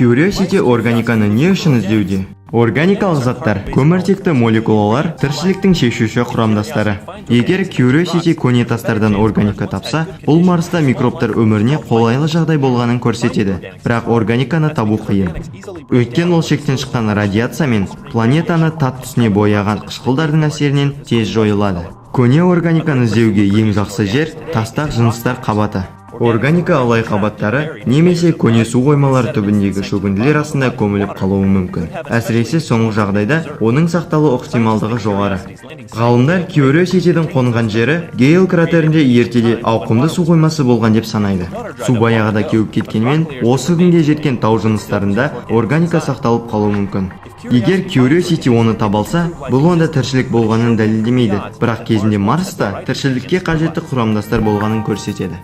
Curiosity органиканы не үшін іздеуде? Органикалық заттар – көміртекті молекулалар, тіршіліктің шешуші құрамдастары. Егер Curiosity көне тастардан органика тапса, бұл Марста микробтар өміріне қолайлы жағдай болғанын көрсетеді. Бірақ органиканы табу қиын. Өйткені ол шектен шыққан радиация мен планетаны тат түсіне бояған қышқылдардың әсерінен тез жойылады. Көне органиканы іздеуге ең жақсы жер – тастақ жыныстар қабаты. Органика ылай қабаттары немесе көне су қоймалары түбіндегі шөгінділер астында көміліп қалуы мүмкін. Әсіресе соңғы жағдайда оның сақталу ықтималдығы жоғары. Ғалымдар Curiosity-дің қонған жері Гейл кратерінде ертеде ауқымды су қоймасы болған деп санайды. Су баяғыда кеуіп кеткенімен, осы күнге жеткен тау жыныстарында органика сақталып қалуы мүмкін. Егер Curiosity оны таба алса, бұл онда тіршілік болғанын дәлелдемейді, бірақ кезінде Марста тіршілікке қажетті құрамдастар болғанын көрсетеді.